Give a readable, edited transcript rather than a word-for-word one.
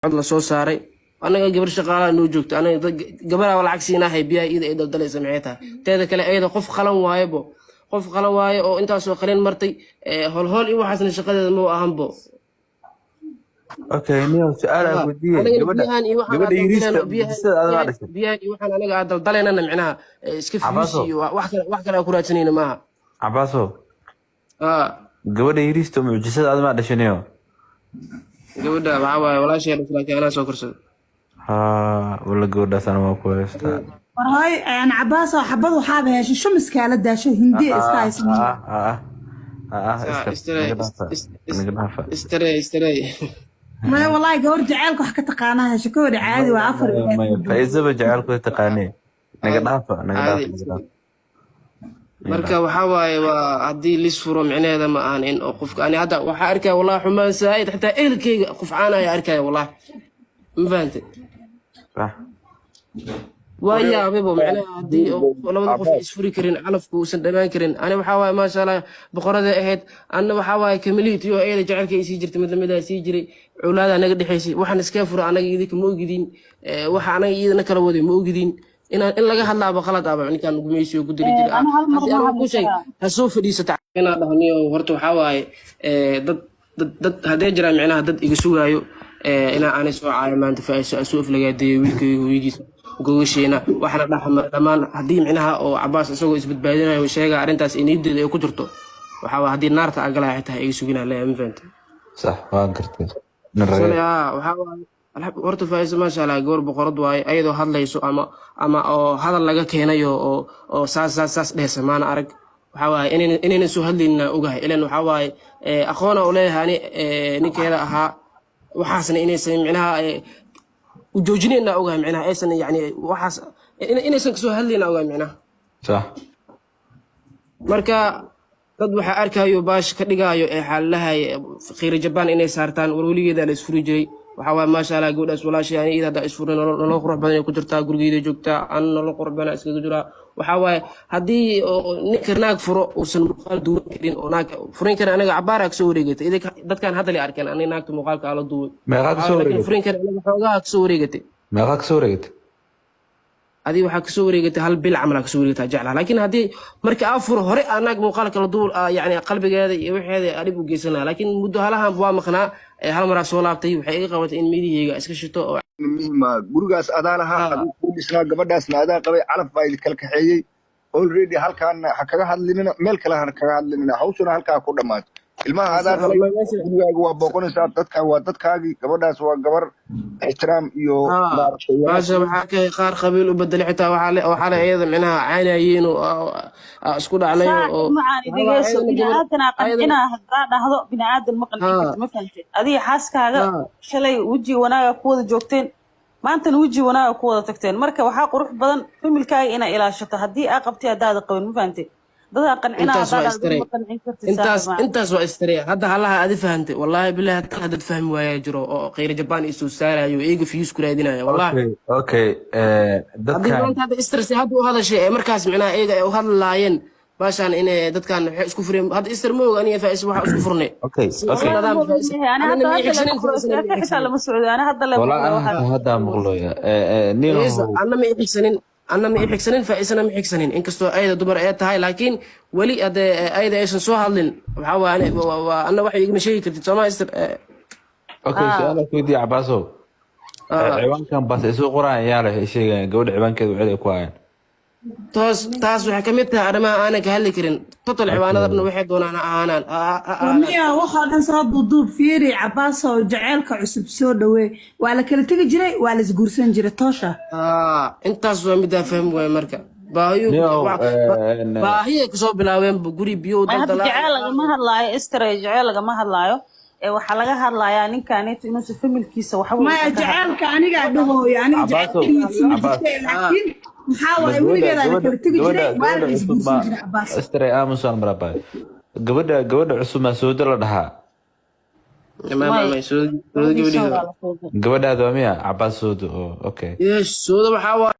Cod la soo saaray, anaga gabar shaqaalaha noo joogto, anaga gabaraa lacag siinahay, biyaha iyada ay daldalaysa. Maxay tahay? Teeda kale, ayada qof qalan waayebo, qof qalan waaye oo intaasoo qalin martay, holhool iyo waxaasna shaqadeeda ma ahanbo. Okay, niyow, su-aal aan weydiiyey. Anagana gabadha biyahan iyo waxaan gabadha aad yariista daldalayno, biyahan mucjisada aad biyahan dhashay. Biyahan iyo waxaan anaga aad daldalaynana micnaha iska fiyuus Cabaaso. iyo wax kale, wax kale aan ku raadsanayna maaha. Cabaaso. Ah. Gabadha yariista mucjisada aad maa dhashay, niyow? Gabadha waxaa waaye walaashay dhashay, laakiin anaa soo korsada. Ha, wala gabadhaas ana waa ku haystaa. Warhooy aan Cabaas oo xabad waxaaba heshay shumiskaala daasho hindiya iska haysan. Iska naga dhaafa, naga dhaafa. Istarey, istarey. Maya, wallahi gabar jaceylka wax ka taqaanaa hesho ka wada caadi waa afar. Maya, Faizaba jaceylku taqaanee, naga dhaafa, naga caadi dhaafa, naga dhaafa. Marka waxaa waaye, waa haddii lis furo micnaheeda ma ahan in oo qofka ani hadda waxaa arkaya wallahi xumaan saa'id, xitaa ehelkeyga qof caanaya arkaya wallahi, ma fahantay? Sax. Waa yaabebo micnaha haddii oo labada qof ay isfuri karin, calafku uusan dhammaan karin. Ani waxaa waaye, maasha Allah, boqorada ahayd, anna waxaa waaye kamiliit iyo ayada jacaylka ay sii jirtay, mid lamid ah sii jiray, cawlaadaa naga dhexaysay. Waxaan iskaga fura anaga idinka ma ogidin, waxa anaga iyadana kala waday ma ogidin. Inaan in laga hadlaaba qalad aba ninkaan gumaysiyo ku diri jiray. Ana hal mar haddii ma anigu hadli ku sheeg karaa? Ha soo fadhiisata inaan dhaho niyo. Horta waxaa waaye, dad dad haddee jiraan micnaha dad iga sugaayo, inaan aanay soo caayo maanta Faaiso soo aflagaadeeyo wiilkayga hooyadiisa gogasheena waxna dhaxmar dhammaan. Haddii micnaha oo Cabaas isagoo isbadbaadinayo sheega arrintaas in niyadeeda ay ku jirto, waxaa waaye haddii naarta agalaya xitaa iga suginaa leeyahay, ma fahantay? Sax, waan gartay nin shalay ragay. Haa, waxaa waaye horta Faaiso, maasha Allah, gabar boqorad waaye. Ayadoo hadlayso ama oo hadal laga keenayo oo saas saas saas dhehsa maana arag. Waxaa waaye inaynan soo hadlaynina ogahay, ilan waxaa waaye aqoona u leeyahay ani, ninkeeda ahaa, waxaasna inaysan micnaha u joojinayna ogahay, micnaha aysan yani waxaas inaysan kasoo hadlayna ogahay micnaha. Sax. Marka dad waxaa arkayo baash ka dhigaayo ee xaaladahay khiira Jabaan inay saartaan. War weligeeda la isfuri jiray. Waxaa waaye, maasha Allah, gabadhaas walaashay, ani iyada haddaa isfurin, nolol qurux badan ay ku jirtaa, gurigeeda joogtaa, an nolol qurux badan iskaga jiraa. Waxaa waaye haddii oo ninka naag furo uusan muuqaal duwan karin oo naag furin karin, aniga cabaaraa kasoo wareegatay. Idinka dadkan hadda lay arkeen aniga naagta muuqaalka ala duway. Meeqaa kasoo laakiin wareegatay? Furin karin aniga xoogaha kasoo wareegatay. Meeqaa kasoo wareegatay? Adiga waxaa kasoo wareegatay hal bil camal aa kasoo wareegatay jeclaa, laakiin haddii marka aa furo hore aa naag muuqaalka la duul yani qalbigeeda iyo waxeeda aa dhib u geysan lahaa, laakiin muddo halahan waa maqnaa, hal maraa soo laabtay. Waxay iga qabatay in midiheyga iska shito oo Muhiima gurigaas adaa lahaa, aduu kuu dhisnaa, gabadhaasna adaa qabay, calaf baa idinkala kaxeeyey already. Halkaana ha kaga hadlinina, meel kale ha kaga hadlinina, hawshuna halkaa ku dhammaato. Ilmaha adaa dhalay, gurigaaga waa booqanaysaa, dadkan waa dadkaagii, gabadhaas waa gabar ixtiraam iyo maaragtay wanaag. Baasha waxaa ka qaar qabiil u bedelay xitaa, waxaa le iyada micnaha caynayeen oo isku dhacnay oo Saaxib macaan, dhegeyso. ayadana gabar Bini'aadanaa ayadana qancinaa haddaa dhahdo bini'aadan ma qancin karti, ma fahantay? Adiga xaaskaaga shalay weji wanaaga ku wada joogteen, maantana weji wanaaga ku wada tagteen. Marka waxaa qurux badan familkaaga inaa ilaashato haddii aa qabtay haddaada qabin, ma fahantay? Dadaa qancinaa intaas haddaa waa dhahdo istaray ma qancin kartid. Intaas saaxib macaan. Intaas waa istaray. Hadda halaha adi fahantay, wallahi billahi hataa dad fahmi waayaa jiro oo khayra Jabaan isoo saarayo, iyaga fiyuus ku raadinayo wallahi. Okay, haddii dadkan maanta hadda istarsi hadda u hadashay ee markaas micnaha iyaga ay u hadli lahaayeen baashaan inay dadkan waxay isku fureen. Hadda istar ma og aniga Faa'is waxa isku furnay okay si okay wallahi nidaam ma Faa'is ogyahay ani anina hadda ma hadda ixsanin lama maqlo Faa'isna ma sheeko xitaa ixsanin. Lama socdo ani hadda le walaa maqlo ana waxaa hataa haddaa maqlooya nin Faa'is anna ma ixsanin, anna ma ixsanin, Faa'isna ma ixsanin, inkastoo ayada dumar ay tahay, laakiin weli hadee ayada aysan soo hadlin. Waxaa waaye anna wax igama sheegi kartid sooma istar. Okay, su-aal ku weydiiya Cabaasow. Ciwaankan baas ay soo qoraan yaa leh, ay sheegayaan gabadha ciwaankeeda waxay ku hayaan? Taas waxay ka mid tahay arrimaha aanan ka hadli karin total. Ciwaanada dhan waxay doonaan ha ahaanaan ha ahaanaan. Miya waxoo dhan soo duuduub. Fiiri Cabaasoo, jaceylka cusub soo dhaweey. Waa la kala tegi jiray, waa la isguursan jiray, toosha. Intaas waa middaa fahmi waaya. Marka baahiyu niyow baahiyay kasoo bilaabeen bu guri biyo May hadda daldalaa. Jeceel lagama hadlaayo istare, jeceel lagama hadlaayo ee waxaa laga hadlayaa ninkaneeto inuusan familkiisa waxba maya uusan ka hadlin. Jaceylka anigaa dhahooyo, aniga Cabaasow, jaceylkiisa ma Cabaas. jirte, laakiin maxaa waaye, gabadha weligeedaa la gabadha kala tegi gabadha jiray, waa la gabadha cusub isguursan ma jiray, Cabaas. Istray aamusan marabay. Gabadha cusub ma Soodo la dhahaa? Ma may ma soo gabadhiisa gabadhiisa waa la soo Gabadhaada waa miya, Cabaas Soodo? Oo okay. Yes, sooda waxaa waaye.